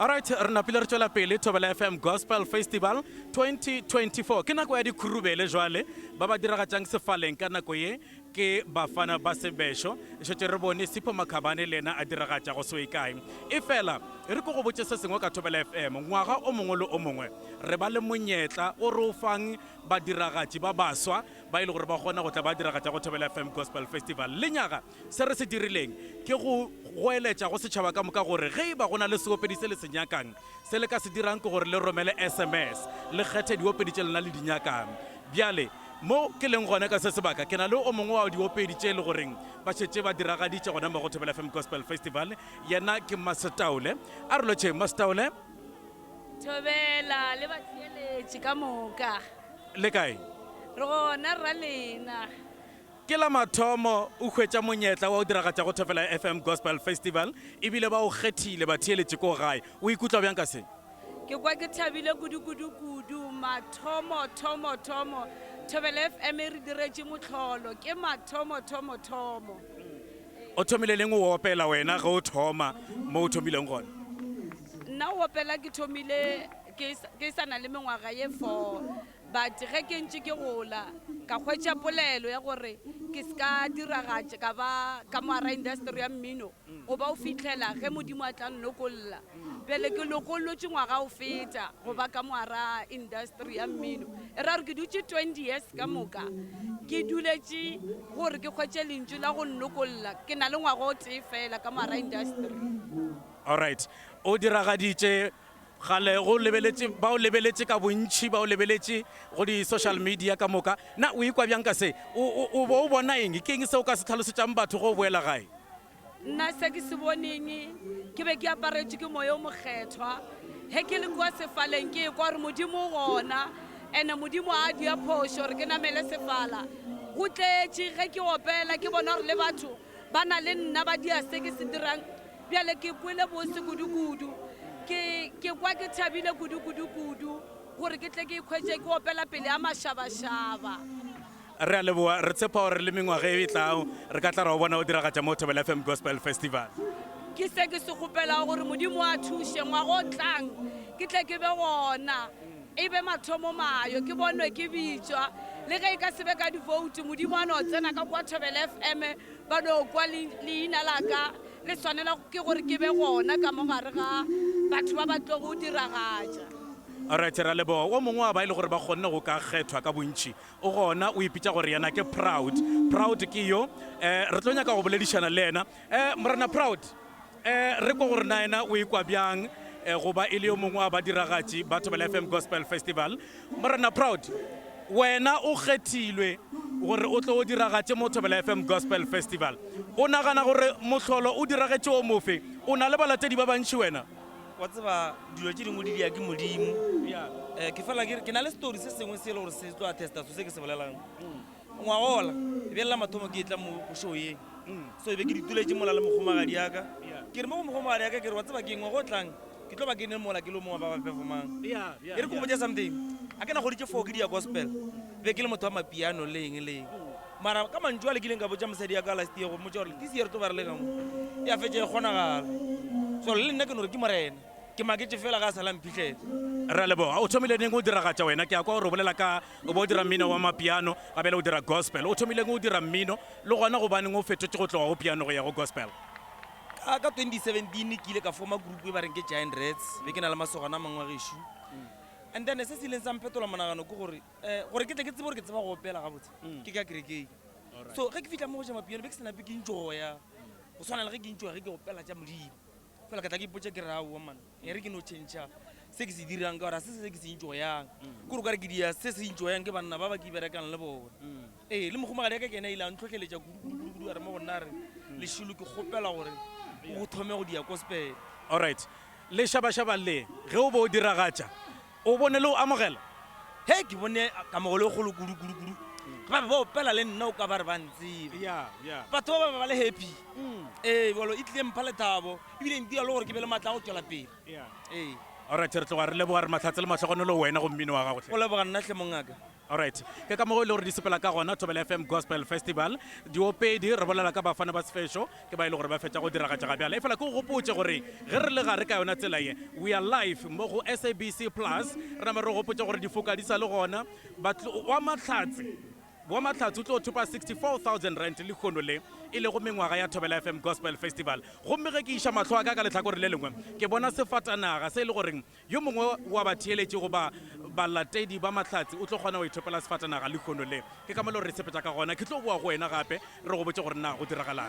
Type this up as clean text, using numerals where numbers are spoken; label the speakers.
Speaker 1: Alright, re napile re tšwela pele Thobela FM Gospel Festival 2024. Ke nako ya dikhurubele jwale, ba ba diragatšang sefaleng ka nako ye ke Bafana ba Sebešo. Šetše re bone Sipho Makhabane le yena a diragatša go se ye kae. Efela e re ke go botše se sengwe ka Thobela FM, ngwaga o mongwe le o mongwe re ba le monyetla o re o fang badiragatši ba baswa ba e le gore ba kgona go tla ba diragatša go Thobela FM Gospel Festival. Lenyaga Se re se dirileng ke go goeletša go setšhaba ka moka gore ge e ba go na le seopedi se le se nyakang, se le ka se dirang ke gore le romele SMS le kgethe diopedi tše lena le di nyakang. Bjale, mo ke leng gona ka se sebaka, ke na le o mongwe wa diopedi tše e le goreng ba šetše ba diragaditše gona mo go Thobela FM Gospel Festival. Yena ke Masetaole. A re lotšheng, Masetaole.
Speaker 2: Thobela le batheeletši ka moka.
Speaker 1: Le kae?
Speaker 2: Re gona rra lena.
Speaker 1: Ke la mathomo o hwetša monyetla wa go diragatša go Thobela FM Gospel Festival ebile ba o kgethile batheeletši ko gae. O ikutlwa bjang ka se?
Speaker 2: Ke kwa ke thabile kudu kudu kudu. Mathomo thomo thomo. Thobela FM e re diretše mohlolo. Ke mathomo thomo thomo.
Speaker 1: O thomile neng o opela wena ge o thoma mo o thomileng gona?
Speaker 2: Nna go opela ke thomile ke sa na le mengwaga ye four. But ge ke ntše ke gola, ka hwetša polelo ya gore ke se ka diragatša ka ba ka mo gara industry ya mmino go ba o fihlela ge Modimo a tla nlokolla. Bjale ke lokollotše ngwaga o feta go ba ka mo gara industry ya mmino. E ra gore ke dutše 20 years ka moka ke duletše gore ke hwetše lentšu la go nlokolla. Ke na le ngwaga o tee fela ka mo gara industry.
Speaker 1: Alright. O diragaditše Gale go lebeletše, ba o lebeletše ka bontši, ba o lebeletše go di-social media ka moka. Na o ikwa bjang ka se? O, o, o bo o bona eng? Ke eng se o ka se hlalosetšang batho ge o boela gae?
Speaker 2: Nna se ke se boneng, ke be ke aparetšwe ke Moya o Mokgethwa. Ge ke le kua sefaleng, ke ekwa gore Modimo o gona, ene Modimo ga a dia phošo gore ke namele sefala. Go tletše ge ke opela, ke bona gore le batho ba na le nna, ba dia se ke se dirang. Bjale ke kwele bose kudu-kudu. Ke, ke kwa ke thabile kudu-kudu-kudu gore ke tle ke ikhwetše ke opela pele ya mašabašaba.
Speaker 1: Re a leboga. Re tshepa gore le mengwaga e tlago re ka tla ra o bona o diragatša mo Thobela FM Gospel Festival.
Speaker 2: Ke se ke se kgopelago gore Modimo a thuše ngwaga o tlang ke tle ke be gona, e be mathomo mayo ke bonwe ke bitšwa. Le ge e ka se be ka divoutu, Modimo a no tsena ka kwa Thobela FM ba no kwa leina la ka. Le swanela ke gore ke be gona ka mo gare ga batho ba ba tlogo diragatša.
Speaker 1: Alright, ra leboga. O mongwe wa ba e le gore ba kgonne go ka kgethwa ka bontši o gona, o ipitša gore yena ke Proud. Proud ke yo. Eh, re tlo nyaka go boledišana le yena. Eh, Morena Proud, eh, re kwa gore na yena o ikwa bjang eh, go ba e le yo mongwe wa badiragatši ba Thobela FM Gospel Festival. Morena Proud, wena o kgethilwe gore o tlo o diragatše mo Thobela FM Gospel Festival. O nagana gore mohlolo o diragetše o mofe? O na le balatedi ba bantši wena?
Speaker 3: Wa tseba dilo tše dingwe di dia ke Modimo. Eh, ke fela ke re ke na le story se sengwe se e le gore se tlo attesta so se ke se bolelang. Ngwagola e be le la mathomo ke etla mo go show ye. So e be ke dituletše mola le mogomagadi ya ka. Ke re mo go mogomagadi ya ka ke re wa tseba ke eng ngwaga o tlang ke tlo ba ke ne mola ke le mongwe wa ba ba performang. E re ke go botše something. A ke na goditše foo ke dia gospel. Be ke le motho wa mapiano le eng le eng. Mara ka mantšu ale ke ileng ka botša mosadi ya ka last year go mmotša gore this year re tlo ba re le ka mo. Ya fetša e kgonagala. So le nna ke no re ke morena. Ke maketše fela ga a sa la mphihlela.
Speaker 1: Re a leboga. O thomile neng o diragatša wena? Ke a kwa gore o bolela ka o be o dira mmino wa mapiano, ga bjale o dira gospel. O thomile neng o dira mmino le gona gobaneng o fetotše go tloga go piano go ya go gospel?
Speaker 3: Ka ka 2017 ke ile ka forma group e ba reng ke Giant Rats, be ke na le masogana a mangwe a gešo. And then se se ileng sa mphetola monagano ke gore um gore ke tle ke tsebe gore ke tseba go opela gabotse ke ka kerekeng. So ge ke fihla mo go tša mapiano be ke sa nape ke enjoya go swana le ge ke enjoya ge ke opela tša Modimo. Fela ka tla ke ipotša ke re aowa man, e re ke no tšhentšha se ke se dirang ka gore ga se se ke se enjoyang. Kore o ka re ke dia se se enjoyang ke banna ba ba ke berekang le bona. Ee, le mogomagadi ya ka ke ena a ile a ntlhohleletša kudu kudu kudu kudu a re mo go nna a re, Lešilo ke kgopela gore o thome go dia gospel.
Speaker 1: Alright, lešabašaba le ge o be o diragatša O bone le o amogela?
Speaker 3: He, ke bone kamogelo e kgolo kudu, kudu, kudu. Ba be ba opela le nna o ka ba re ba ntseba.
Speaker 1: Yeah, yeah.
Speaker 3: Batho ba ba be ba le happy. Ee, bjalo e tlile mpha lethabo ebile e ntira le gore ke be le matla a go tšwela pele.
Speaker 1: Yeah.
Speaker 3: Ee.
Speaker 1: Alright, re tloga re leboga re mahlatse le mahlogonolo wena go mmino wa gago hle.
Speaker 3: Go leboga nna hle mongaka.
Speaker 1: Alright, ke ka mo e le gore di sepela ka gona Thobela FM Gospel Festival. Diopedi re bolela ka bafana ba sefešo ke ba e le gore ba fetša go diragatša ga bjale. Efela ke go gopotše gore ge re le gare ka yona tsela ye, we are live mo go SABC Plus. Re nama re gopotše gore difoka di sa le gona. Wa Mahlatse wa Mahlatse o tlo thopa R64,000 lehono le, e lego mengwaga ya Thobela FM Gospel Festival. Gomme ge ke iša mahlo a ka ka lehlakore le lengwe, ke bona sefatanaga se e le goreng Yo mongwe wa batheeletši goba balatedi ba Mahlatse o tlo kgona go ithopela sefatanaga lehono le. Ke ka mo le gore re sepetša ka gona. Ke tlo boa go wena gape re go botše gore na go diragalang.